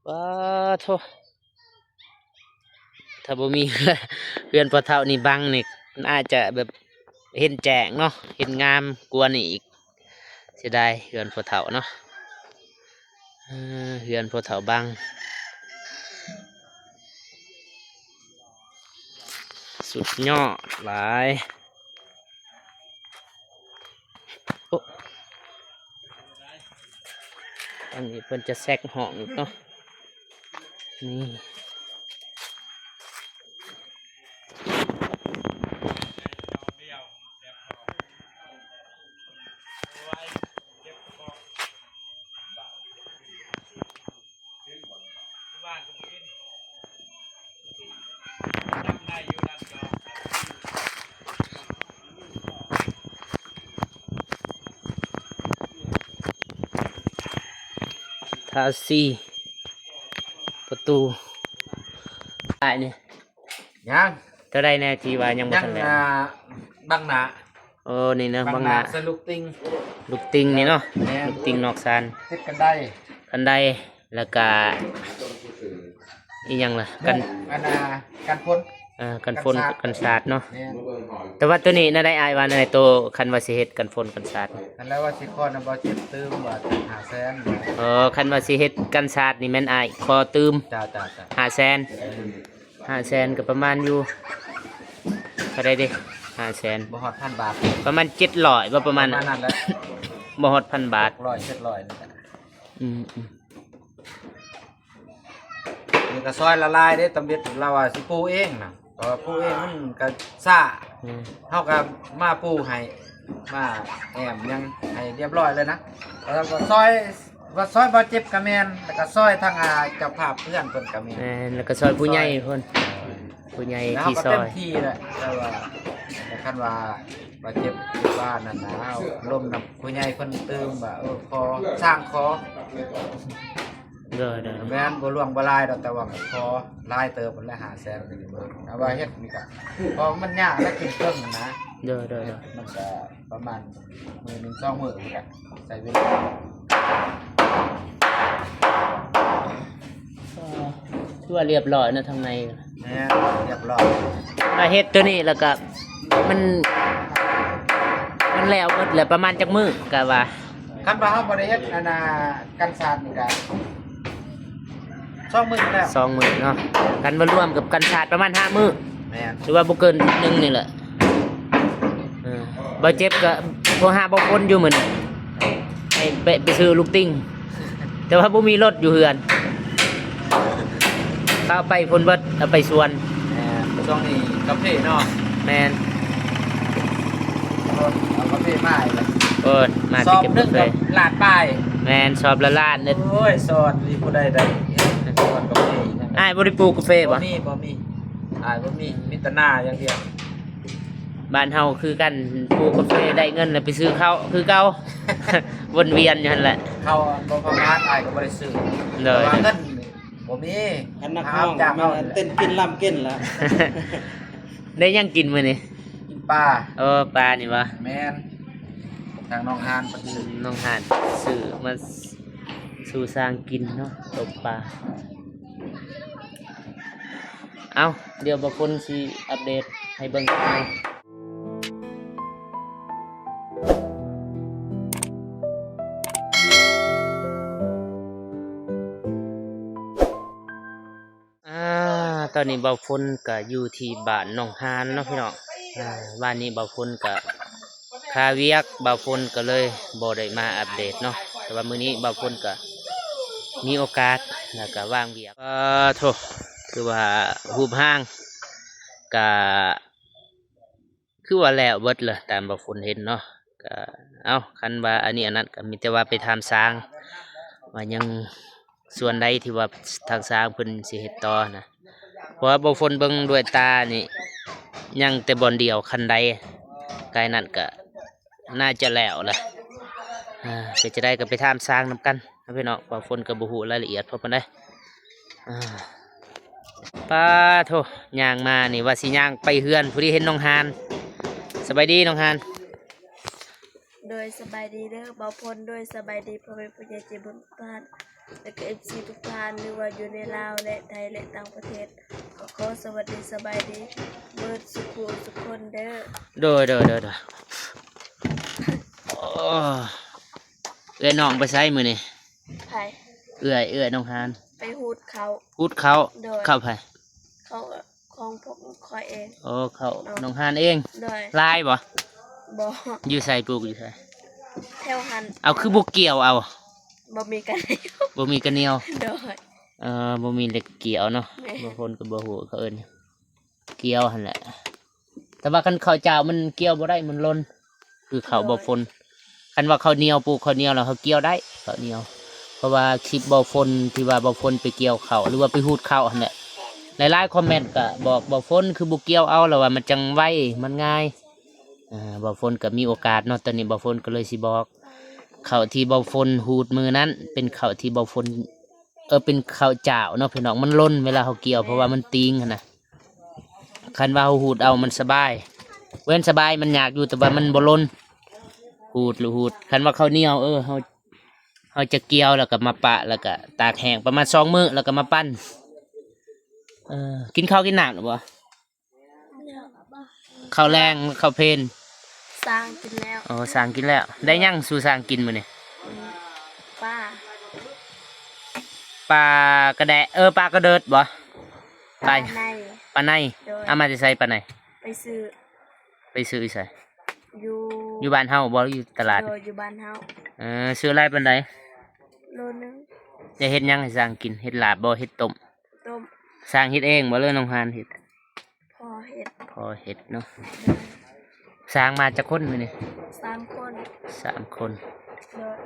ປາໂທ້ ຖ້າບໍ່ມີເຮືອນ ເຮືອນພໍ່ເຖົ້ານີ້ບັງນີ້ ມັນອາດຈະແບບເຫັນແຈ້ງເນາະ ເຫັນງາມກວ່ານີ້ອີກ. ເສຍດາຍເຮືອນພໍ່ເຖົ້າເນາະ ເອີ ເຮືອນພໍ່ເຖົ້າບັງ ສຸດຍອດຫຼາຍ. ໂອ້ ອັນນີ້ເພິ່ນຈະແຊັກຫ້ອງອີກເນາະ ນີ້. ທາສີປະຕູ ອ້າຍນີ້ ຍັງ ເທົ່າໃດແດ່ທີ່ວ່າຍັງບໍ່ ຍັງ ທັນແລ້ວ? ອ່າ ບັງໜ້າ. ໂອ້ ນີ້ເນາະ ບັງໜ້າ ບັງໜ້າ ໃສ່ລູກຕິ່ງ ລູກຕິ່ງນີ້ເນາະ ແມ່ນ ລູກຕິ່ງນອກຊານ ຕິດກັນໄດ ກັນໄດ ແລ້ວກະອີ່ຫຍັງລະ ກັນ ອັນນ່າ ກັນຝົນ ເອີ ກັນຝົນ ກັນສາດ ກັນສາດເນາະ ແມ່ນ. ແຕ່ວ່າໂຕນີ້ນະໄດ ອ້າຍວ່ານະໄດ ໂຕຄັນວ່າຊິເຮັດກັນຝົນກັນສາດ ຄັນແລ້ວວ່າຊິຂໍນຳບໍ່ເຈັບຕື່ມວ່າຫ້າແສນ. ເອີ ຄັນວ່າຊິເຮັດກັນສາດນີ້ແມ່ນອ້າຍຂໍຕື່ມ ເຈົ້າ ເຈົ້າ ເຈົ້າ ຫ້າແສນ ເອີ ຫ້າແສນກໍປະມານຢູ່ເທົ່າໃດເດ ຫ້າແສນ ບໍ່ຮອດພັນບາດ ປະມານເຈັດຮ້ອຍບໍ່ ປະມານ ປະມານນັ້ນແຫຼະ ບໍ່ຮອດພັນບາດ ຫົກຮ້ອຍ ເຈັດຮ້ອຍນີ້ແຫຼະ. ອືມໆ ນີ້ກໍຊອຍລະລາຍເດ້ ຕຳເບັດລາວວ່າຊິປູເອງນະ ເພາະວ່າປູເອງມັນກໍຊ້າ ອືມ ເຮົາກໍມາປູໃຫ້ ມາແອ້ມຫຍັງໃຫ້ລຽບຮ້ອຍເລີຍນະ ແລ້ວກໍຊອຍ ວ່າຊອຍບໍ່ເຈັບກະແມ່ນ ແລ້ວກະຊອຍທັງ ອ່າ ເຈົ້າພາບເພື່ອນເພິ່ນກະແມ່ນ ແມ່ນ ແລ້ວກະຊອຍຜູ້ໃຫຍ່ເພິ່ນ ຜູ້ໃຫຍ່ທີ່ຊອຍ ເຮົາກໍເຕັມທີ່ແຫຼະ ແຕ່ວ່າ ແຕ່ຄັນວ່າບໍ່ເຈັບວ່ານັ້ນນະ ເຮົາລົມນຳຜູ້ໃຫຍ່ເພິ່ນຕື່ມວ່າ ເອີ ຂໍ ສ້າງຂໍ ໂດຍໆ ແມ່ນບໍ່ຫຼວງບໍ່ຫຼາຍດອກ ແຕ່ວ່າຂໍຫຼາຍເຕີບແຫຼະ ຫ້າແສນ ກໍດີເບິ່ງ ແຕ່ວ່າເຮັດນີ້ກະ ເພາະມັນຍາກແລະຂຶ້ນເທິງນະ ໂດຍໆ ມັນກະປະມານ ມື້ໜຶ່ງສອງມື້ພຸ້ນແຫຼະ ໃຊ້ເວລາ ເອີ ຖືວ່າລຽບຮ້ອຍເນາະ ທາງໃນ ແມ່ນ ລຽບຮ້ອຍ ມາເຮັດໂຕນີ້ແລ້ວກະ ມັນ ມັນແລ້ວເບິດແລ້ວ ປະມານຈັກມື້ກະວ່າ ຄັນວ່າເຮົາບໍ່ໄດ້ເຮັດ ອັນນ່າ ກັນສາດນີ້ກະ ສອງມື້ແລ້ວ ສອງມື້ເນາະ ຄັນວ່າລວມກັບກັນສາດປະມານຫ້າມື້ ແມ່ນ ຫຼືວ່າບໍ່ເກີນໜຶ່ງນີ້ແຫຼະ ເອີ ບໍ່ເຈັບກໍໂທຫາບໍ່ຄົນຢູ່ມື້ນີ້ ໃຫ້ໄປ ໄປຊື້ລູກຕິ່ງ ແຕ່ວ່າບໍ່ມີລົດຢູ່ເຮືອນ ເຂົາເອົາໄປພຸ້ນເບິດ ເອົາໄປສວນ ແມ່ນ ຊ່ວງນີ້ກາເຟເນາະ ແມ່ນ ເອົາກາເຟມາອີກແລ້ວ ເອີ ມາ ຊອບ ເກັບ ໜຶ່ງ ກາເຟ ກໍລ້ານປາຍ ແມ່ນ ຊອບລະລ້ານເດ້ ໂອ້ຍ ຊອດມີຜູ້ໃດໄດ້ ຊອດກາເຟ ອ້າຍບໍ່ໄດ້ປູກກາເຟບໍ່? ບໍ່ມີ ບໍ່ມີ ອ້າຍບໍ່ມີ ມີແຕ່ນາຢ່າງດຽວ ບ້ານເຮົາຄືກັນ ປູກກາເຟໄດ້ເງິນແລ້ວໄປຊື້ເຂົ້າຄືເກົ່າ ວົນວຽນຢູ່ຫັ້ນແຫຼະ ເຂົ້າບໍ່ປະມານ ອ້າຍກໍບໍ່ໄດ້ຊື້ ໂດຍ ເພາະວ່າເງິນບໍ່ມີ ຄັນນັກຮ້ອງ ຫາຮັບຈ້າງເຮົາ ແມ່ນເຕັ້ນກິນລຳກິນລະ ໄດ້ຫຍັງກິນມື້ນີ້? ກິນປາ ເອີ ປານີ້ບໍ່? ແມ່ນ ທາງໜອງຫານເພິ່ນຊື້ ອືມ ໜອງຫານຊື້ມາສູ່ຊ່າງກິນເນາະ ຕົ້ມປາ ເອົ້າ ດຽວບ່າວພົນຊິອັບເດດໃຫ້ເບິ່ງເນາະ ອ່າ ຕອນນີ້ບ່າວພົນກະຢູ່ທີ່ບ້ານໜອງຫານເນາະພີ່ນ້ອງ ອ່າ ວານນີ້ບ່າວພົນກະຄາວຽກ ບ່າວພົນກະເລີຍບໍ່ໄດ້ມາອັບເດດເນາະ ແຕ່ວ່າມື້ນີ້ບ່າວພົນກະມີໂອກາດ ແລ້ວກະວ່າງວຽກ ເອີ ໂທ້ ຄືວ່າຮູບຮ່າງກະ ຄືວ່າແລ້ວເບິດລະ ຕາມບ່າວພົນເຫັນເນາະ ກະ ເອົ້າ ຄັນວ່າອັນນີ້ອັນນັ້ນ ກະມີແຕ່ວ່າໄປຖາມຊ່າງວ່າຍັງສ່ວນໃດທີ່ວ່າທາງຊ່າງເພິ່ນຊິເຮັດຕໍ່ນະ ເພາະວ່າບ່າວພົນເບິ່ງດ້ວຍຕານີ້ ຍັງແຕ່ບ່ອນດຽວ ຄັນໃດ ກາຍນັ້ນກະໜ້າຈະແລ້ວລະ ອ່າ ເປັນຈັ່ງໃດກະໄປຖາມຊ່າງນຳກັນ ເນາະພີ່ນ້ອງ ເພາະຝົນກໍບໍ່ຮູ້ລາຍລະອຽດພໍປານໃດ ອ່າ ປາໂທ້ ຍ່າງມານີ້ວ່າຊິຍ່າງໄປເຮືອນ ພໍດີເຫັນນ້ອງຫານ ສະບາຍດີນ້ອງຫານ ໂດຍ ສະບາຍດີເດີບ່າວພົນ ໂດຍ ສະບາຍດີພໍ່ແມ່ຜູ້ໃຫຍ່ໃຈບຸນທຸກທ່ານ ແລະກໍເອັຟຊີທຸກທ່ານ ຫຼືວ່າຢູ່ໃນລາວ ແລະໄທ ແລະຕ່າງປະເທດ ກໍຂໍສະຫວັດດີສະບາຍດີເບິດສູ່ຜູ້ສູ່ຄົນເດີ. ໂດຍ ໂດຍ ໂດຍ ໂດຍ. ໂອ້ ເອື້ອຍນ້ອງໄປໃສມື້ນີ້? ໃຜ? ເອື້ອຍ ເອື້ອຍນ້ອງຮານ ໄປຫູດເຂົ້າ. ຫູດເຂົ້າ? ໂດຍ. ເຂົ້າໃຜ? ເຂົ້າ ຂອງພວກຂ້ອຍເອງ. ໂອ້ ເຂົ້ານ້ອງຮານເອງ. ໂດຍ. ຫຼາຍບໍ່? ບໍ່. ຢູ່ໃສ? ປູກຢູ່ໃສ? ແຖວຫັ້ນ. ເອົາ ຄືບໍ່ກ່ຽວເອົາ? ບໍ່ມີກະນຽວ. ບໍ່ມີກະນຽວ. ໂດຍ. ເອີ ບໍ່ມີເຫຼັກກ່ຽວເນາະ. ແມ່ນ. ບາງຄົນກໍບໍ່ຮູ້ເຂົາເອີ້ນກ່ຽວຫັ້ນແຫຼະ ແຕ່ວ່າຄັນເຂົ້າຈ້າວມັນກ່ຽວບໍ່ໄດ້ ມັນຫຼົ່ນ. ຄືເຂົ້າບໍ່ຝົນ. ຄັນວ່າເຂົ້າໜຽວ ປູກເຂົ້າໜຽວແລ້ວເຮົາກ່ຽວໄດ້ ເຂົ້າໜຽວ. ເພາະວ່າຄລິບບໍ່ຝົນ ທີ່ວ່າບໍ່ຝົນໄປກ່ຽວເຂົ້າ ຫຼືວ່າໄປຫູດເຂົ້າຫັ້ນແຫຼະ ຫຼາຍໆຄອມເມັນກໍບອກບໍ່ຝົນຄືບໍ່ກ່ຽວເອົາ ແລ້ວວ່າມັນຈັ່ງໄວ ມັນງ່າຍ. ເອີ ບໍ່ຝົນກໍມີໂອກາດເນາະ ຕອນນີ້ບໍ່ຝົນກໍເລີຍຊິບອກ. ເຂົ້າທີ່ບໍ່ຝົນຫູດມື້ນັ້ນ ເປັນເຂົ້າທີ່ບໍ່ຝົນ ເອີ ເປັນເຂົ້າຈ້າວເນາະພີ່ນ້ອງ ມັນຫຼົ່ນເວລາເຮົາກ່ຽວ ເພາະວ່າມັນຕີງຫັ້ນນະ. ຄັນວ່າເຮົາຫູດເອົາມັນສະບາຍ ເວົ້ນສະບາຍມັນຍາກຢູ່ ແຕ່ວ່າມັນບໍ່ຫຼົ່ນ ຫູດ ຫຼືຫູດ. ຄັນວ່າເຂົ້າໜຽວ ເອີ ເຮົາ ເຮົາຈະກ່ຽວ ແລ້ວກໍມາປະ ແລ້ວກໍຕາກແຫ້ງປະມານສອງມື້ ແລ້ວກໍມາປັ້ນ. ເອີ ກິນເຂົ້າກິນນ້ຳແລ້ວບໍ່? ແລ້ວ. ເຂົ້າແລງ ເຂົ້າເພນ? ສ້າງກິນແລ້ວ. ໂອ້ ສ້າງກິນແລ້ວ. ໄດ້ຫຍັງສູ່ສ້າງກິນມື້ນີ້? ອືມ ປາ ປາກະແດະ ເອີ ປາກະເດີດບໍ່? ປາ ປາໄນ. ປາໄນ. ໂດຍ. ເອົາມາແຕ່ໃສປາໄນ? ໄປຊື້. ໄປຊື້ຢູ່ໃສ? ຢູ່ ຢູ່ບ້ານເຮົາບໍ່ ຫຼືຢູ່ຕະຫຼາດ? ໂດຍ ຢູ່ບ້ານເຮົາ. ເອີ ຊື້ຫຼາຍປານໃດ? ໂລໜຶ່ງ. ຈະເຮັດຫຍັງໃຫ້ຊ່າງກິນ? ເຮັດລາບບໍ່? ເຮັດຕົ້ມ? ຕົ້ມ. ຊ່າງເຮັດເອງບໍ່ ຫຼືນ້ອງຮານເຮັດ? ພໍ່ເຮັດ. ພໍ່ເຮັດເນາະ. ໂດຍ. ຊ່າງມາຈັກຄົນມື້ນີ້? ສາມຄົນ. ສາມຄົນ. ໂດຍ.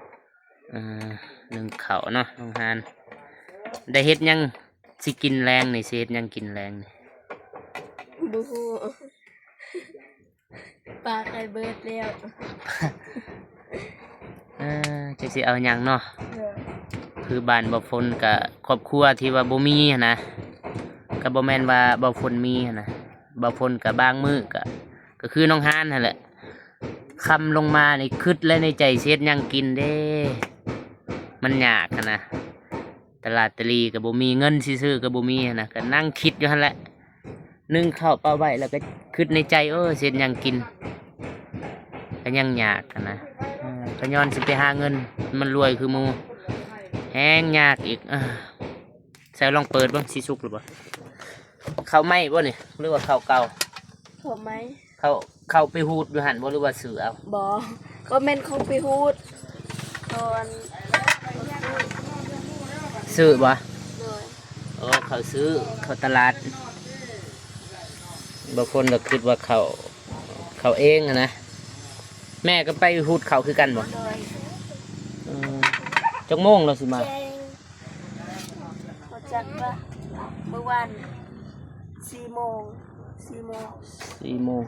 ເອີ ໜຶ້ງເຂົ້າເນາະນ້ອງຮານ. ໄດ້ເຮັດຫຍັງຊິກິນແລງນີ້? ຊິເຮັດຫຍັງກິນແລງນີ້? ບໍ່ຮູ້. ປາໄກ່ເບິດແລ້ວ. ເອີ ຈັກຊິເອົາຫຍັງເນາະ. ເອີ ຄືບ້ານບໍ່ຝົນກະຄອບຄົວທີ່ວ່າບໍ່ມີຫັ້ນນະ ກະບໍ່ແມ່ນວ່າບໍ່ຝົນມີຫັ້ນນະ. ບໍ່ຝົນກະບາງມື້ກະ ກະຄືນ້ອງຮານຫັ້ນແຫຼະ ຄ່ຳລົງມານີ້ຄຶດແລ້ວໃນໃຈຊິເຮັດຫຍັງກິນເດ້. ມັນຍາກຫັ້ນນະ ຕະຫຼາດຕະຫຼີກະບໍ່ມີ ເງິນຊິຊື້ກະບໍ່ມີຫັ້ນນະ ກະນັ່ງຄິດຢູ່ຫັ້ນແຫຼະ. ໜຶ້ງເຂົ້າປະໄວ້ ແລ້ວກໍຄິດໃນໃຈ ໂອ້ ຊິເຮັດຫຍັງກິນ ກໍຍັງຍາກຫັ້ນນະ. ເອີ ກໍຍ້ອນຊິໄປຫາເງິນ ມັນລວຍຄືໝູ່ ແຮງຍາກອີກ. ເອີ ໃສ່ລອງເປີດເບິ່ງ ຊິສຸກຫຼືບໍ່? ເຂົ້າໃໝ່ບໍ່ນີ້ ຫຼືວ່າເຂົ້າເກົ່າ? ເຂົ້າໃໝ່. ເຂົ້າ ເຂົ້າໄປຫູດຢູ່ຫັ້ນບໍ່ ຫຼືວ່າຊື້ເອົາ? ບໍ່ ບໍ່ແມ່ນເຂົ້າໄປຫູດ ເຂົາອັນ ຊື້ບໍ່? ໂດຍ. ໂອ້ ເຂົ້າຊື້ ເຂົ້າຕະຫຼາດ. ບາງຄົນກໍຄິດວ່າເຂົ້າ ເຂົ້າເອງຫັ້ນນະ. ແມ່ກໍໄປຫູດເຂົ້າຄືກັນບໍ່? ໂດຍ. ເອີ ຈັກໂມງລາວຊິມາ? ບໍ່ຈັກວ່າ ມື້ວານສີ່ໂມງ ສີ່ໂມງ ສີ່ໂມງ.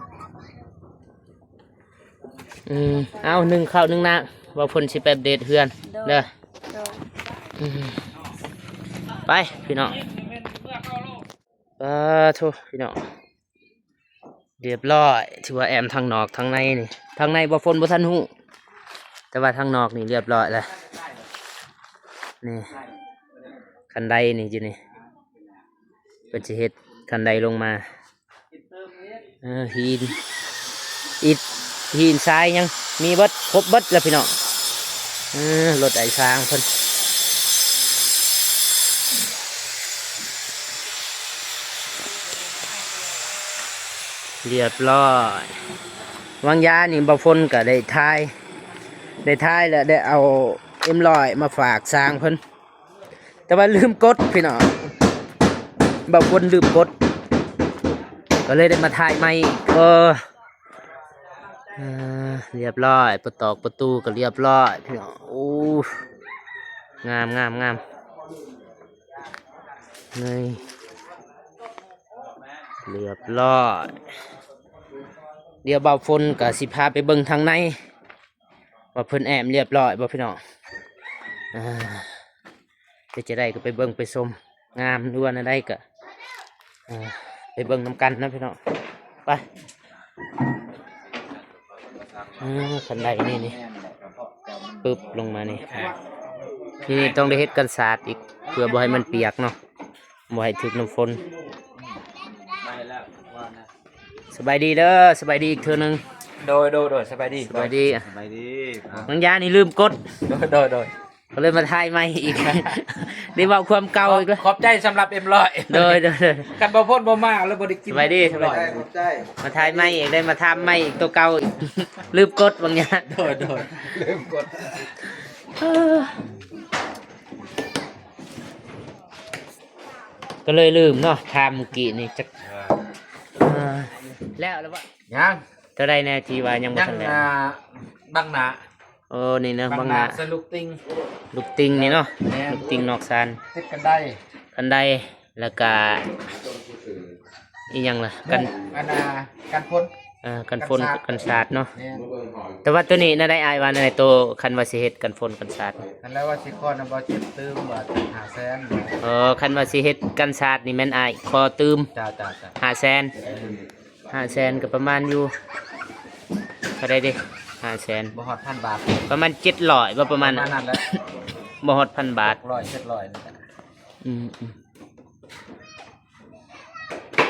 ອືມ ເອົາ ໜຶ້ງເຂົ້າໜຶ້ງນ້ຳ ວ່າເພິ່ນຊິໄປອັບເດດເຮືອນເດີ. ໂດຍ. ອືມ ໄປພີ່ນ້ອງ. ປາໂທ ພີ່ນ້ອງ ລຽບລ້ອຍ ຖືວ່າແອ້ມທາງນອກທາງໃນນີ້ ທາງໃນບໍ່ຝົນບໍ່ທັນຮູ້ ແຕ່ວ່າທາງນອກນີ້ລຽບລ້ອຍແລ້ວ. ນີ້ ຄັນໄດນີ້ຢູ່ນີ້ ເພິ່ນຊິເຮັດຄັນໄດລົງມາ. ເອີ ຫີນ ອິດ ຫີນຊາຍ ຫຍັງມີເບິດ ຄົບເບິດແລ້ວພີ່ນ້ອງ. ເອີ ລົດໄອ້ຊ້າງເພິ່ນ ລຽບລ້ອຍ. ວາງຢານີ້ບໍ່ຝົນກໍໄດ້ຖ່າຍ ໄດ້ຖ່າຍແລ້ວ ໄດ້ເອົາເອັມຮ້ອຍມາຝາກຊ້າງເພິ່ນ. ແຕ່ວ່າລືມກົດພີ່ນ້ອງ ບ່າວຝົນລືມກົດ ກໍເລີຍໄດ້ມາຖ່າຍໃໝ່. ເອີ ເອີ ລຽບລ້ອຍ ປະຕອກປະຕູກໍລຽບລ້ອຍພີ່ນ້ອງ. ໂອ້ ງາມ ງາມ ງາມ ນີ້ ລຽບລ້ອຍ. ດຽວບ່າວຝົນກໍຊິພາໄປເບິ່ງທາງໃນ ວ່າເພິ່ນແອ້ມລຽບລ້ອຍບໍ່ພີ່ນ້ອງ. ເອີ ເປັນຈັ່ງໃດກໍໄປເບິ່ງໄປຊົມ ງາມຫຼືວ່າແນວໃດກໍ ເອີ ໄປເບິ່ງນຳກັນເນາະພີ່ນ້ອງ. ໄປ ເອີ ຄັນໄດນີ້ ນີ້ ປຶບລົງມານີ້. ທີນີ້ຕ້ອງໄດ້ເຮັດກັນສາດອີກ ເພື່ອບໍ່ໃຫ້ມັນປຽກເນາະ ບໍ່ໃຫ້ຖືກນ້ຳຝົນ. ສະບາຍດີເດີ ສະບາຍດີອີກເທື່ອໜຶ່ງ. ໂດຍ ໂດຍ ໂດຍ ສະບາຍດີ ສະບາຍດີ ສະບາຍດີ. ບາງຢ່າງນີ້ລືມກົດ ໂດຍ ໂດຍ ໂດຍ ກໍເລີຍມາຖ່າຍໃໝ່ອີກ ໄດ້ເວົ້າຄວາມເກົ່າອີກແລ້ວ. ຂອບໃຈສຳລັບເອັມຮ້ອຍ ໂດຍ ໂດຍ ໂດຍ. ຄັນບໍ່ພົ້ນບໍ່ມາ ແລ້ວບໍ່ໄດ້ກິນ. ສະບາຍດີ ສະບາຍດີ ຂອບໃຈ. ມາຖ່າຍໃໝ່ອີກ ໄດ້ມາຖາມໃໝ່ອີກ ໂຕເກົ່າອີກ ລືມກົດບາງຢ່າງ. ໂດຍ ໂດຍ ລືມກົດ ເອີ ກໍເລີຍລືມເນາະ ຖາມມື້ກີ້ນີ້ຈັກ ເອີ ເອີ ແລ້ວ ແລ້ວບໍ່? ຍັງ ໂຕໃດແດ່ທີ່ວ່າຍັງບໍ່ທັນແລ້ວ? ຍັງ ອ່າ ບັງໜ້າ. ໂອ້ ນີ້ເນາະ ບັງໜ້າ ບັງໜ້າ ໃສ່ລູກຕິງ ລູກຕິງນີ້ເນາະ. ແມ່ນ ລູກຕິງນອກຊານ ຕິດກັນໄດ ກັນໄດ ແລ້ວກະອີ່ຫຍັງລະ ກັນ ອັນນ່າ ກັນຝົນ ເອີ ກັນຝົນ ກັນສາດ ກັນສາດເນາະ. ແມ່ນ ແຕ່ວ່າໂຕນີ້ນະໄດ ອ້າຍວ່ານະໄດ ໂຕຄັນວ່າຊິເຮັດກັນຝົນກັນສາດ ຄັນແລ້ວວ່າຊິຂໍນຳບໍ່ເຈັບຕື່ມວ່າຫ້າແສນ. ເອີ ຄັນວ່າຊິເຮັດກັນສາດນີ້ແມ່ນອ້າຍຂໍຕື່ມ ຈ້າ ຈ້າ ຈ້າ ຫ້າແສນ. ເອີ ຫ້າແສນກໍປະມານຢູ່ ເທົ່າໃດເດ ຫ້າແສນ ບໍ່ຮອດພັນບາດ ປະມານເຈັດຮ້ອຍບໍ່ ປະມານ ປະມານນັ້ນແຫຼະ ບໍ່ຮອດພັນບາດ ຫົກຮ້ອຍ ເຈັດຮ້ອຍນີ້ແຫຼະ. ອືມ ອືມ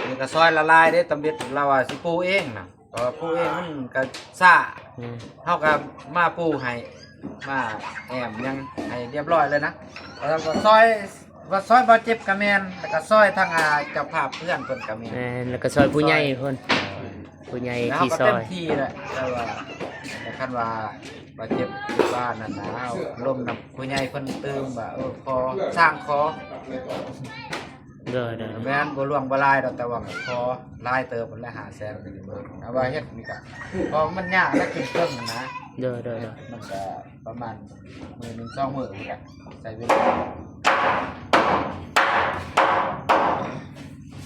ນີ້ກໍຊອຍລະລາຍເດ້ ຕຳເບັດລາວວ່າຊິປູເອງນະ ເພາະວ່າປູເອງມັນກໍຊ້າ ອືມ ເຮົາກໍມາປູໃຫ້ ມາແອ້ມຫຍັງໃຫ້ຮຽບຮ້ອຍເລີຍນະ ແລ້ວກໍຊອຍ ວ່າຊອຍບໍ່ເຈັບກະແມ່ນ ແລ້ວກະຊອຍທາງ ອ່າ ເຈົ້າພາບເພື່ອນເພິ່ນກະແມ່ນ ແມ່ນ ແລ້ວກະຊອຍຜູ້ໃຫຍ່ເພິ່ນ ເອີ ຜູ້ໃຫຍ່ທີ່ຊອຍ ເຮົາກໍເຕັມທີ່ແຫຼະ ແຕ່ວ່າ ແຕ່ຄັນວ່າ ວ່າເຈັບວ່ານັ້ນນະ ລົມນຳຜູ້ໃຫຍ່ເພິ່ນຕື່ມວ່າ ເອີ ຂໍ ສ້າງຂໍ ໂດຍ ໂດຍ ແມ່ນບໍ່ຫຼວງບໍ່ຫຼາຍດອກ ແຕ່ວ່າກໍຂໍຫຼາຍເຕີບແຫຼະ ຫ້າແສນກໍດີເບິ່ງ ແຕ່ວ່າເຮັດນີ້ກະ ເພາະມັນຍາກແລະຂຶ້ນເທິງນະ ໂດຍ ໂດຍ ໂດຍ ມັນກະ ປະມານມື້ໜຶ່ງສອງມື້ພຸ້ນແຫຼະ ໃຊ້ເວລາ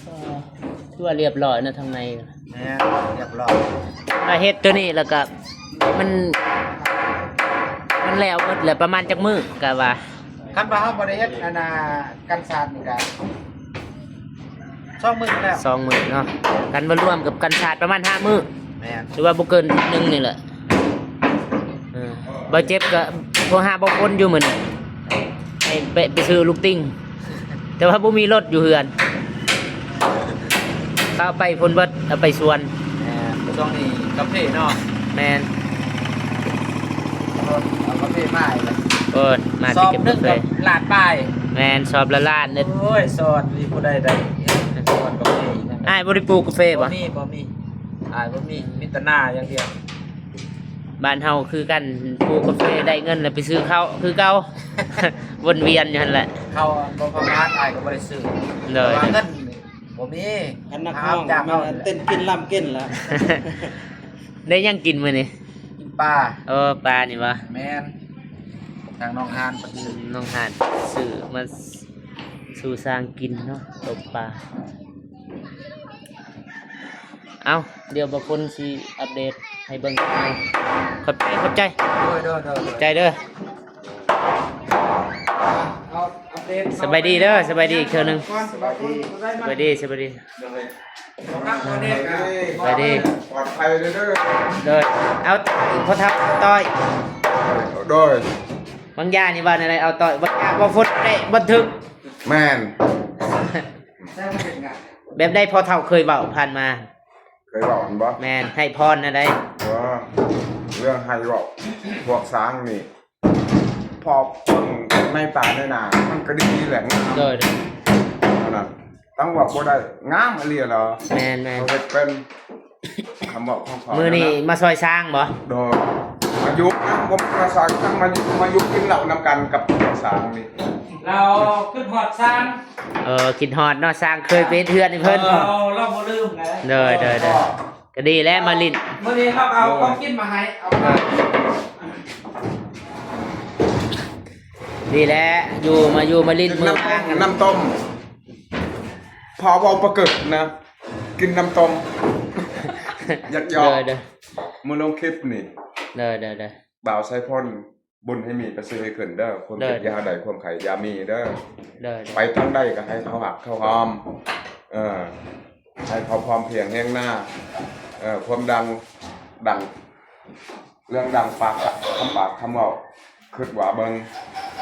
ເອີ ຖືວ່າລຽບຮ້ອຍເນາະ ທາງໃນ ແມ່ນ ລຽບຮ້ອຍ ມາເຮັດໂຕນີ້ແລ້ວກະ ມັນ ມັນແລ້ວເບິດແລ້ວ ປະມານຈັກມື້ກະວ່າ? ຄັນວ່າເຮົາບໍ່ໄດ້ເຮັດ ອັນນ່າ ກັນສາດນີ້ກະ ສອງມື້ແລ້ວ ສອງມື້ເນາະ ກັນບໍ່ລວມກັບກັນສາດປະມານຫ້າມື້ ແມ່ນ ຫຼືວ່າບໍ່ເກີນໜຶ່ງນີ້ແຫຼະ ເອີ ບໍ່ເຈັບກໍໂທຫາບໍ່ຄົນຢູ່ມື້ນີ້ ໃຫ້ໄປ ໄປຊື້ລູກຕິງ ແຕ່ວ່າບໍ່ມີລົດຢູ່ເຮືອນ ເຂົາເອົາໄປພຸ້ນເບິດ ເອົາໄປສວນ ແມ່ນ ຊ່ວງນີ້ກາເຟເນາະ ແມ່ນ ເອົາກາເຟມາອີກແລ້ວ ເອີ ມາແຕ່ເກັບກາເຟ ສອບໜຶ່ງກໍລ້ານປາຍ ແມ່ນ ສອບລະລ້ານເດ້ ໂອ້ຍ ສອບນີ້ຜູ້ໃດໄດ້ ສອບກາເຟອີກນະ ອ້າຍບໍ່ໄດ້ປູກກາເຟບໍ່? ບໍ່ມີ ບໍ່ມີ ອ້າຍບໍ່ມີ ມີແຕ່ນາຢ່າງດຽວ ບ້ານເຮົາຄືກັນ ປູກກາເຟໄດ້ເງິນແລ້ວໄປຊື້ເຂົ້າຄືເກົ່າ ວົນວຽນຢູ່ຫັ້ນແຫຼະ ເຂົ້າບໍ່ປະມານ ອ້າຍກໍບໍ່ໄດ້ຊື້ ໂດຍ ແຕ່ວ່າເງິນ ບໍ່ມີ ຄັນນັກຮ້ອງ ຫາຮັບຈ້າງເຮົາ ແມ່ນເຕັ້ນກິນລຳກິນລະ ໄດ້ຫຍັງກິນມື້ນີ້? ກິນປາ ເອີ ປານີ້ບໍ່? ແມ່ນ ທາງນ້ອງຮ້ານເພິ່ນ ອືມ ນ້ອງຮ້ານຊື້ມາສູ່ຊ່າງກິນເນາະ ຕົ້ມປາ ເອົ້າ ດຽວບ່າວພົນຊິອັບເດດໃຫ້ເບິ່ງ ຂອບໃຈ ຂອບໃຈ ໂດຍ ໂດຍ ໂດຍ ຂອບໃຈເດີ. ສະບາຍດີເດີ ສະບາຍດີອີກເທື່ອໜຶ່ງ ສະບາຍດີ ສະບາຍດີ ສະບາຍດີ ສະບາຍດີ ໂດຍ ສະບາຍດີ ປອດໄພເດີ ໂດຍ ເອົາ ພໍ່ເຖົ້າ ເອົາຕ້ອຍ ໂດຍ ບາງຢ່າງນີ້ວ່າແນວໃດ ເອົາຕ້ອຍ ບາງຢ່າງບໍ່ຟົດໄດ້ບັນທຶກ ແມ່ນ ແບບໃດ ພໍ່ເຖົ້າເຄີຍເວົ້າຜ່ານມາ ເຄີຍເວົ້າຫັ້ນບໍ່? ແມ່ນ ໃຫ້ພອນແນວໃດ? ເອີ ເລື່ອງໃຫ້ເວົ້າ ພວກຊ້າງນີ້ ພໍເບິ່ງໃນປ່າໃນນາ ມັນກໍດີແຫຼະ ງາມ ໂດຍ ໂດຍ ເທົ່ານັ້ນ ຕັ້ງວ່າບໍ່ໄດ້ ງາມອີ່ຫຼີແຫຼະ ແມ່ນໆ ເຂົາເຮັດເປັນ ຄຳເວົ້າຂອງເຂົາ ມື້ນີ້ມາຊ່ອຍຊ້າງບໍ່? ໂດຍ ມາຢູ່ນຳ ບໍ່ມາຊ່ອຍຊ້າງ ມາຢູ່ ມາຢູ່ກິນເຫຼົ້ານຳກັນກັບພວກຊ້າງນີ້ ລາວຄິດຮອດຊ້າງ ເອີ ຄິດຮອດເນາະ ຊ້າງເຄີຍໄປເຮັດເຮືອນໃຫ້ເພິ່ນ ເອີ ລາວ ລາວບໍ່ລືມນະ ໂດຍ ໂດຍ ໂດຍ ກໍດີແລ້ວມາຫຼິ້ນ ມື້ນີ້ເຮົາກໍເອົາຂອງກິນມາໃຫ້ ເອົາມາ ດີແລ້ວ ຢູ່ ມາຢູ່ມາຫຼິ້ນ ກິນນ້ຳຕົ້ມ ມື້ວ່າງ ນ້ຳຕົ້ມ ພໍເວົ້າປະເກີດນະ ກິນນ້ຳຕົ້ມ ຢາກຢອກ ໂດຍ ໂດຍ ມື້ລົງຄລິບນີ້ ໂດຍ ໂດຍ ໂດຍ ບ່າວໄຊພົນ ບຸນໃຫ້ມີປະເສີດໃຫ້ຂຶ້ນເດີ ຄວາມເຈັບຢ່າໃດ ຄວາມໄຂ້ຢ່າມີເດີ ໂດຍ ໂດຍ ໄປທາງໃດກໍໃຫ້ເຂົາຮັກເຂົາຫອມ ເອີ ໃຫ້ເຂົາພ້ອມພຽງແຮງໜ້າ ເອີ ຄວາມດັງ ດັງ ເລື່ອງດັງປາກ ຄຳປາກຄຳເວົ້າ ຄິດວ່າເບິ່ງ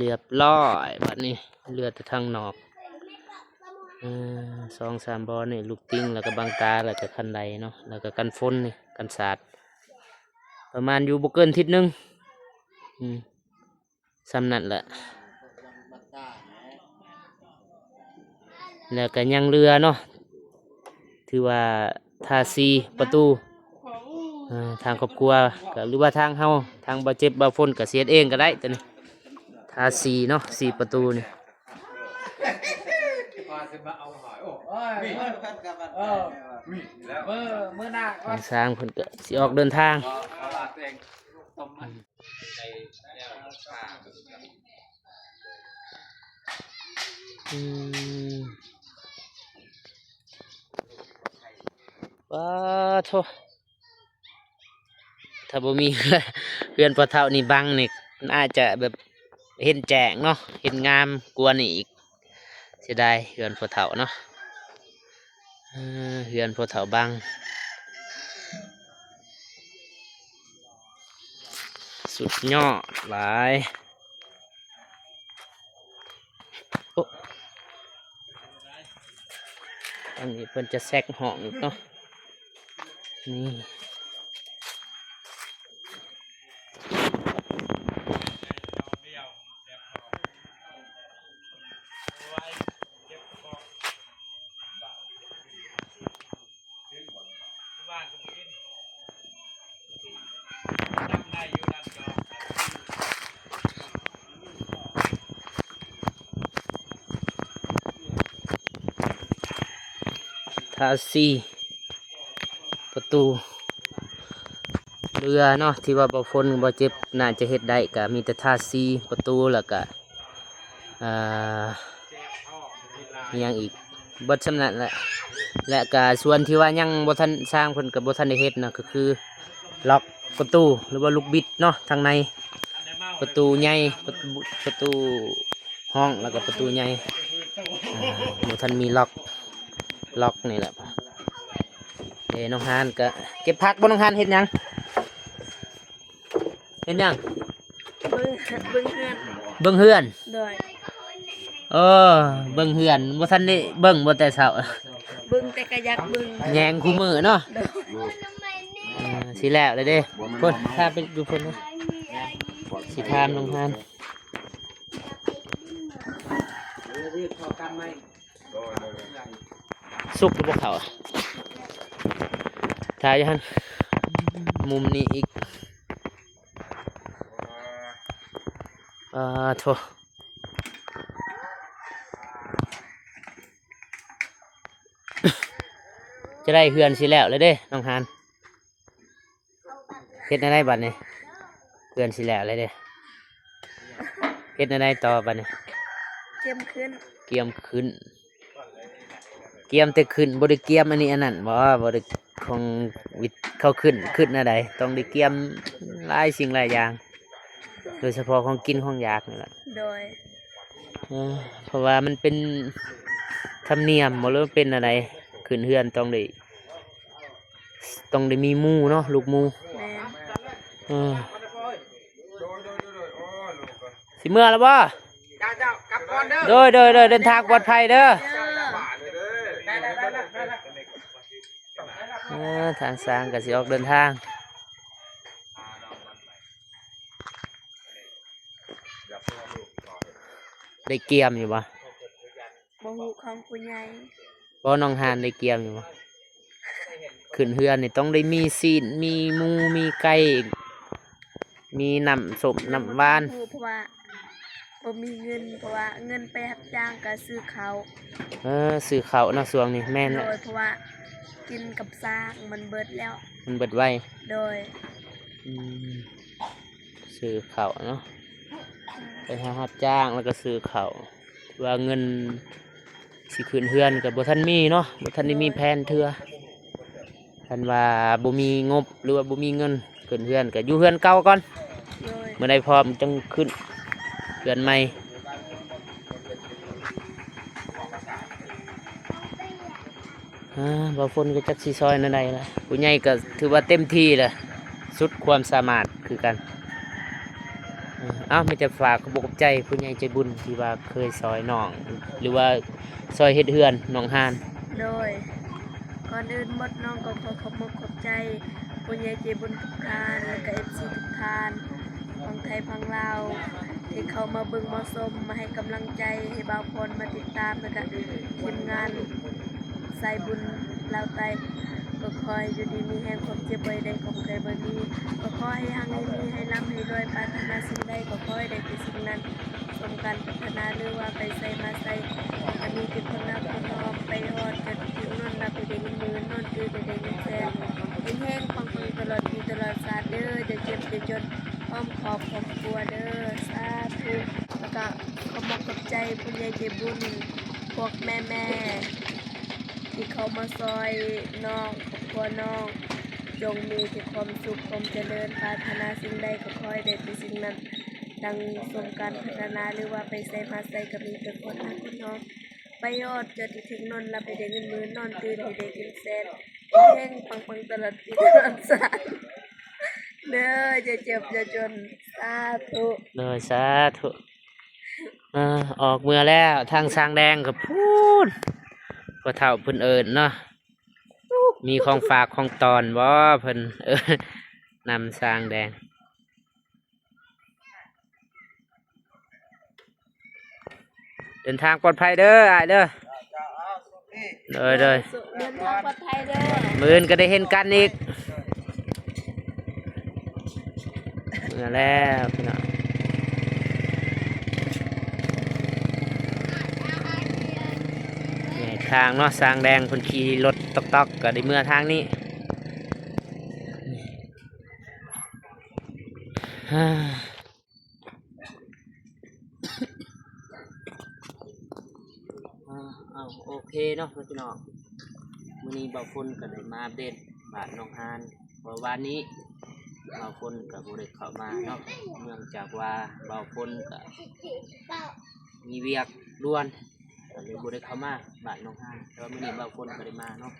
ຮຽບຮ້ອຍ ບາດນີ້ເຫຼືອແຕ່ທາງນອກ ເອີ ສອງສາມບ່ອນນີ້ ລູກຕິງ ແລ້ວກໍບັງຕາ ແລ້ວກໍຄັນໄດເນາະ ແລ້ວກໍກັນຝົນນີ້ ກັນສາດ ປະມານຢູ່ບໍ່ເກີນທິດໜຶ່ງ ອືມ ສ່ຳນັ້ນແຫຼະ ແລ້ວກໍຍັງເຫຼືອເນາະ ຖືວ່າທາສີປະຕູ ເອີ ທາງຄອບຄົວກໍ ຫຼືວ່າທາງເຮົາ ທາງບ່າວເຈັບ ບ່າວຝົນກໍຊິເຮັດເອງກໍໄດ້ໂຕນີ້ ທາສີເນາະ ສີປະຕູນີ້ ມື້ ມື້ໜ້າກ່ອນ ທາງຊ່າງເພິ່ນກໍຊິອອກເດີນທາງ. ອືມ ປາໂທ້ ຖ້າບໍ່ມີເຮືອນພໍ່ເຖົ້ານີ້ບັງນີ້ ມັນອາດຈະແບບເຫັນແຈ້ງເນາະ ເຫັນງາມກວ່ານີ້ອີກ. ເສຍດາຍເຮືອນພໍ່ເຖົ້າເນາະ ເອີ ເຮືອນພໍ່ເຖົ້າບັງ ສຸດຍອດຫຼາຍ. ໂອ້ ອັນນີ້ເພິ່ນຈະແຊກຫ້ອງອີກເນາະ ນີ້. ທາສີປະຕູເຮືອເນາະ ທີ່ວ່າບ່າວຝົນ ບ່າວເຈັບ ໜ້າຈະເຮັດໄດ້ ກະມີແຕ່ທາສີປະຕູ ແລ້ວກະ ອ່າ ອີ່ຫຍັງອີກ ເບິດສ່ຳນັ້ນແຫຼະ ແລະກະສ່ວນທີ່ວ່າຍັງບໍ່ທັນ ຊ່າງເພິ່ນກໍບໍ່ທັນໄດ້ເຮັດນະ ກໍຄືລັອກປະຕູ ຫຼືວ່າລູກບິດເນາະ ທາງໃນປະຕູໃຫຍ່ ປະຕູ ປະຕູຫ້ອງ ແລ້ວກໍປະຕູໃຫຍ່ ອ່າ ບໍ່ທັນມີລັອກ ລັອກນີ້ແຫຼະ. ເດ້ ນ້ອງຮານກໍເກັບຜັກບໍ່ ນ້ອງຮານເຮັດຫຍັງ? ເຮັດຫຍັງ? ເບິ່ງ ເບິ່ງເຮືອນ ເບິ່ງເຮືອນ ໂດຍ ເອີ ເບິ່ງເຮືອນ ບໍ່ທັນໄດ້ເບິ່ງບໍ່ແຕ່ເຊົ້າ ເບິ່ງແຕ່ກໍຢາກເບິ່ງ ແຍງຄູ່ມື້ເນາະ ໂດຍ ເອີ ຊິແລ້ວແລ້ວເດ້ ພຸ້ນ ພາໄປຢູ່ພຸ້ນ ຊິຖາມນ້ອງຮານ ສຸກຫຼືບໍ່ເຂົ້າ ຖ່າຍຢູ່ຫັ້ນ ມຸມນີ້ອີກ ອ່າ ໂທ້ ຈະໄດ້ເຮືອນຊິແລ້ວແລ້ວເດ້ ນ້ອງຮານ. ເຮັດແນວໃດບັດນີ້? ເຮືອນຊິແລ້ວແລ້ວເດ້ ເຮັດແນວໃດຕໍ່ບັດນີ້? ກຽມຂຶ້ນ ກຽມຂຶ້ນ ກຽມແຕ່ຂຶ້ນ ບໍ່ໄດ້ກຽມອັນນີ້ອັນນັ້ນບໍ່? ບໍ່ໄດ້ ຂອງວິດ ເຂົາຂຶ້ນ ຂຶ້ນແນວໃດ ຕ້ອງໄດ້ກຽມຫຼາຍສິ່ງຫຼາຍຢ່າງ ໂດຍສະເພາະຂອງກິນຂອງຢາກນີ້ແຫຼະ ໂດຍ ເອີ ເພາະວ່າມັນເປັນທຳນຽມບໍ່ ຫຼືເປັນແນວໃດ ຂຶ້ນເຮືອນຕ້ອງໄດ້ ຕ້ອງໄດ້ມີໝູ່ເນາະ ລູກໝູ່ ແມ່ນ ເອີ ຊິເມືອແລ້ວບໍ່? ເຈົ້າ ເຈົ້າ ກັບກ່ອນເດີ ໂດຍ ໂດຍ ໂດຍ ເດີນທາງປອດໄພເດີ ເອີ ເອີ ທາງຊ່າງກໍຊິອອກເດີນທາງ ໄດ້ກຽມຢູ່ບໍ່? ບໍ່ຮູ້ຂອງຜູ້ໃຫຍ່ ບໍ່ ນ້ອງຮານໄດ້ກຽມຢູ່ບໍ່? ຂຶ້ນເຮືອນນີ້ຕ້ອງໄດ້ມີຊີ້ນ ມີໝູ ມີໄກ່ ມີນ້ຳສົ້ມນ້ຳຫວານ ບໍ່ຮູ້ ເພາະວ່າບໍ່ມີເງິນ ເພາະວ່າເງິນໄປຮັບຈ້າງກໍຊື້ເຂົ້າ ເອີ ຊື້ເຂົ້າເນາະ ຊ່ວງນີ້ ແມ່ນແຫຼະ ໂດຍ ເພາະວ່າກິນກັບຊ່າງມັນເບິດແລ້ວ ມັນເບິດໄວ ໂດຍ ອືມ ຊື້ເຂົ້າເນາະ ໄປຫາຮັບຈ້າງແລ້ວກໍຊື້ເຂົ້າ ວ່າເງິນຊິຂຶ້ນເຮືອນກໍບໍ່ທັນມີເນາະ ບໍ່ທັນໄດ້ມີແຜນເທື່ອ ຄັນວ່າບໍ່ມີງົບ ຫຼືວ່າບໍ່ມີເງິນຂຶ້ນເຮືອນ ກໍຢູ່ເຮືອນເກົ່າກ່ອນ ໂດຍ ເມື່ອໃດພ້ອມຈັ່ງຂຶ້ນເຮືອນໃໝ່. ອ່າ ບ່າວຝົນກໍຈັກຊິຊ່ອຍແນວໃດລະ ຜູ້ໃຫຍ່ກໍຖືວ່າເຕັມທີ່ລະ ສຸດຄວາມສາມາດຄືກັນ ເອົາ ມີແຕ່ຝາກຂອບອົກຂອບໃຈຜູ້ໃຫຍ່ໃຈບຸນທີ່ວ່າເຄີຍຊ່ອຍນ້ອງ ຫຼືວ່າຊ່ອຍເຮັດເຮືອນນ້ອງຮານ. ໂດຍ ກ່ອນອື່ນໝົດນ້ອງກໍຂໍຂອບອົກຂອບໃຈຜູ້ໃຫຍ່ໃຈບຸນທຸກທ່ານ ແລະກະເອັຟຊີທຸກທ່ານ ຝັ່ງໄທຝັ່ງລາວ ທີ່ເຂົ້າມາເບິ່ງມາຊົມ ມາໃຫ້ກຳລັງໃຈ ໃຫ້ບ່າວພອນມາຕິດຕາມ ແລະກະທີມງານ ສາຍບຸນລາວໃຕ້ ກໍຂໍໃຫ້ຢູ່ດີມີແຮງ ຄວາມເຈັບບໍ່ໃຫ້ໄດ້ ຄວາມໄຂ້ບໍ່ໃຫ້ມີ ກໍຂໍໃຫ້ຮັ່ງໃຫ້ມີ ໃຫ້ລ່ຳໃຫ້ລວຍ ປາດຖະໜາສິ່ງໃດກໍຂໍໃຫ້ໄດ້ແຕ່ສິ່ງນັ້ນ ສົມການປາດຖະໜາ ຫຼືວ່າໄປໃສມາໃສ ກໍມີແຕ່ຄົນຮັກຄົນຫອມ ໄປຮອດຈະເຖິງນອນຫຼັບໃຫ້ໄດ້ເງິນໝື່ນ ນອນຕື່ນໃຫ້ໄດ້ເງິນແສນ ເຮັງໆ ປັງໆ ຕະຫຼອດປີຕະຫຼອດຊາດເດີ ຢ່າເຈັບຢ່າຈົນ ພ້ອມຄອບຄອບຄົວເດີ ສາທຸ. ແລ້ວກະຂອບອົກຂອບໃຈຜູ້ໃຫຍ່ໃຈບຸນ ພວກແມ່ໆ ທີ່ເຂົ້າມາຊ່ອຍນ້ອງ ຄອບຄົວນ້ອງ ຈົ່ງມີແຕ່ຄວາມສຸກຄວາມຈະເລີນ ປາດຖະໜາສິ່ງໃດກໍຂໍໃຫ້ໄດ້ແຕ່ສິ່ງນັ້ນ ດັ່ງສົມການປາດຖະໜາ ຫຼືວ່າໄປໃສມາໃສກໍມີແຕ່ຄົນຮັກຄົນຫອມ ໄປຮອດຈະເຖິງນອນຫຼັບໃຫ້ໄດ້ເງິນໝື່ນ ນອນຕື່ນໃຫ້ໄດ້ເງິນແສນ ເຮັງໆ ປັງໆ ຕະຫຼອດປີຕະຫຼອດຊາດເດີ ຢ່າເຈັບຢ່າຈົນ ສາທຸ. ໂດຍ ສາທຸ. ເອີ ອອກເມືອແລ້ວ ທາງຊ້າງແດງກໍພຸ້ນ ພໍ່ເຖົ້າເພິ່ນເອີ້ນເນາະ ມີຂອງຝາກຂອງຕ້ອນບໍ່ ເພິ່ນເອີ້ນນຳຊ້າງແດງ. ເດີນທາງປອດໄພເດີອ້າຍເດີ. ໂດຍ ໂດຍ ເດີນທາງປອດໄພເດີ ມື້ອື່ນກໍໄດ້ເຫັນກັນອີກ. ເມືອແລ້ວພີ່ນ້ອງ ແຍກທາງເນາະ ຊ້າງແດງເພິ່ນຂີ່ລົດຕອກໆ ກໍໄດ້ເມືອທາງນີ້. ເອົາ ໂອເຄເນາະພີ່ນ້ອງ ມື້ນີ້ບ່າວຝົນກໍໄດ້ມາອັບເດດບ້ານໜອງຫານ ເພາະວານນີ້ບ່າວຝົນກໍບໍ່ໄດ້ເຂົ້າມາເນາະ ເນື່ອງຈາກວ່າບ່າວຝົນກໍມີວຽກດ່ວນ ກໍເລີຍບໍ່ໄດ້ເຂົ້າມາບ້ານໜອງຫານ ແຕ່ວ່າມື້ນີ້ບ່າວຝົນກໍໄດ້ມາເນາະ.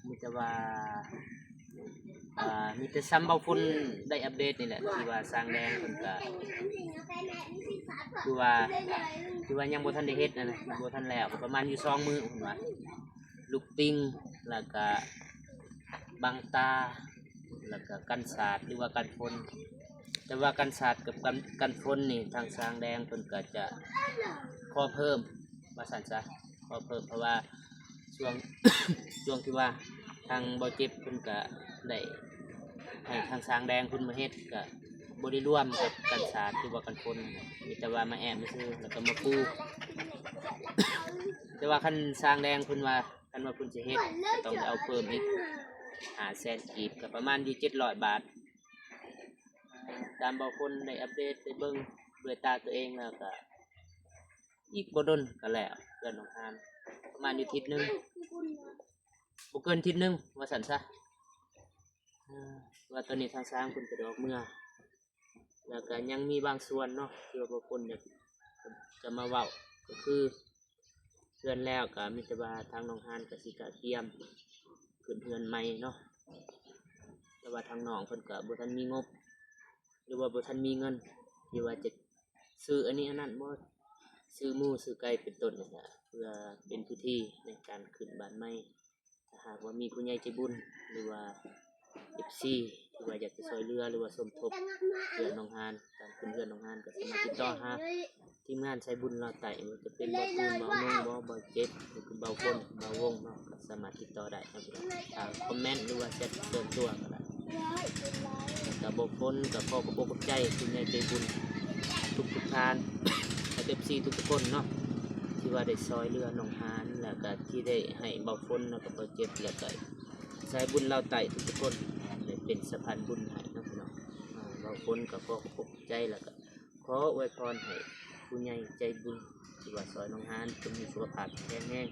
ມີແຕ່ວ່າ ເອີ ມີແຕ່ຊ່ຳບ່າວຝົນໄດ້ອັບເດດນີ້ແຫຼະ ທີ່ວ່າຊ້າງແດງເພິ່ນກະ ຄືວ່າ ຄືວ່າຍັງບໍ່ທັນໄດ້ເຮັດຫັ້ນນະ ຍັງບໍ່ທັນແລ້ວ ປະມານຢູ່ສອງມື້ເພິ່ນວ່າ ລູກປິງ ແລ້ວກະບັງຕາ ແລ້ວກະກັນສາດ ຫຼືວ່າກັນຝົນ ແຕ່ວ່າກັນສາດກັບກັນ ກັນຝົນນີ້ ທາງຊ້າງແດງເພິ່ນກະຈະຂໍເພີ່ມ ວ່າຊັ້ນຊະ ຂໍເພີ່ມ ເພາະວ່າ ຊ່ວງ ຊ່ວງທີ່ວ່າທາງບ່າວເຈັບເພິ່ນກະໄດ້ໃຫ້ທາງຊ້າງແດງເພິ່ນມາເຮັດ ກະບໍ່ໄດ້ລວມກັບກັນສາດ ຫຼືວ່າກັນຝົນ ມີແຕ່ວ່າມາແອ້ມຊື່ໆ ແລ້ວກໍມາປູ ແຕ່ວ່າຄັນຊ້າງແດງເພິ່ນວ່າ ຄັນວ່າເພິ່ນຊິເຮັດ ກໍຕ້ອງໄດ້ເອົາເພີ່ມອີກຫ້າແສນກີບ ກໍປະມານຢູ່ເຈັດຮ້ອຍບາດ ຕາມບ່າວຝົນໄດ້ອັບເດດ ໄດ້ເບິ່ງດ້ວຍຕາຕົວເອງແລ້ວ ກໍອີກບໍ່ດົນກໍແລ້ວ ເຮືອນໜອງຫານ ປະມານຢູ່ທິດໜຶ່ງ ບໍ່ເກີນທິດໜຶ່ງ ວ່າຊັ້ນຊະ ເພາະວ່າຕອນນີ້ທາງຊ້າງເພິ່ນກໍໄດ້ອອກເມືອ ແລ້ວກໍຍັງມີບາງສ່ວນເນາະ ທີ່ວ່າບ່າວຝົນຢາກຈະມາເວົ້າ ກໍຄືເຮືອນແລ້ວ ກໍມີແຕ່ວ່າທາງໜອງຫານກໍຊິກະກຽມຂຶ້ນເຮືອນໃໝ່ເນາະ ແຕ່ວ່າທາງນ້ອງເພິ່ນກໍບໍ່ທັນມີງົບ ຫຼືວ່າບໍ່ທັນມີເງິນ ທີ່ວ່າຈະຊື້ອັນນີ້ອັນນັ້ນບໍ່ ຊື້ໝູ ຊື້ໄກ່ເປັນຕົ້ນ ເພື່ອເປັນພິທີໃນການຂຶ້ນບ້ານໃໝ່. ຖ້າຫາກວ່າມີຜູ້ໃຫຍ່ໃຈບຸນ ຫຼືວ່າເອັຟຊີ ທີ່ວ່າຢາກຈະຊ່ວຍເຫຼືອ ຫຼືວ່າສົມທົບເຮືອນໜອງຫານ ການຂຶ້ນເຮືອນໜອງຫານ ກໍສາມາດຕິດຕໍ່ຫາທີມງານສາຍບຸນລາວໃຕ້ ບໍ່ວ່າຈະເປັນບ່າວຕູນ ບ່າວນົງ ບໍ່ ບ່າວເຈັບ ຫຼືຄືບ່າວຝົນ ບ່າວວົງເນາະ ກໍສາມາດຕິດຕໍ່ໄດ້ເນາະ ທາງຄອມເມັນ ຫຼືວ່າແຊັດສ່ວນຕົວກໍໄດ້. ແລ້ວກໍບ່າວຝົນກໍຂໍຂອບອົກຂອບໃຈຜູ້ໃຫຍ່ໃຈບຸນທຸກໆທ່ານ ແລະ ເອັຟຊີທຸກໆຄົນເນາະ ທີ່ວ່າໄດ້ຊ່ວຍເຫຼືອໜອງຫານ ແລ້ວກໍທີ່ໄດ້ໃຫ້ບ່າວຝົນ ແລ້ວກໍບ່າວເຈັບ ແລ້ວກໍສາຍບຸນລາວໃຕ້ທຸກໆຄົນ ໄດ້ເປັນສະພານບຸນໃຫ້ເນາະພີ່ນ້ອງ. ບ່າວຝົນກໍຂໍຂອບອົກຂອບໃຈ ແລ້ວກໍຂໍອວຍພອນໃຫ້ຜູ້ໃຫຍ່ໃຈບຸນ ທີ່ວ່າຊ່ອຍໜອງຫານ ຈົ່ງມີສຸຂະພາບແຂງແຮງ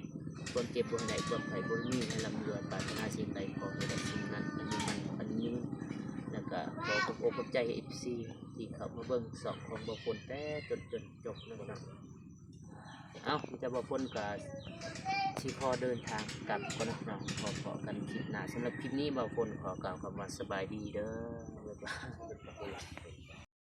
ຄວາມເຈັບບໍ່ໃຫ້ໄດ້ ຄວາມໄຂ້ບໍ່ໃຫ້ມີ ໃຫ້ລ່ຳໃຫ້ລວຍ ປາດຖະໜາສິ່ງໃດຂໍໃຫ້ໄດ້ສິ່ງນັ້ນ ອາຍຸໝັ້ນຂວັນຍືນ ແລ້ວກໍຂໍຂອບອົກຂອບໃຈເອັຟຊີ ທີ່ເຂົ້າມາເບິ່ງຊ່ອງຂອງບ່າວຝົນແຕ່ຕົ້ນຈົນຈົບເນາະພີ່ນ້ອງ. ເອົ້າ ມີແຕ່ບ່າວຝົນກໍຊິຂໍເດີນທາງກັບກ່ອນເນາະພີ່ນ້ອງ ພໍ້ກັນຄລິບໜ້າ. ສຳລັບຄລິບນີ້ ບ່າວຝົນຂໍກ່າວຄຳວ່າສະບາຍດີເດີ.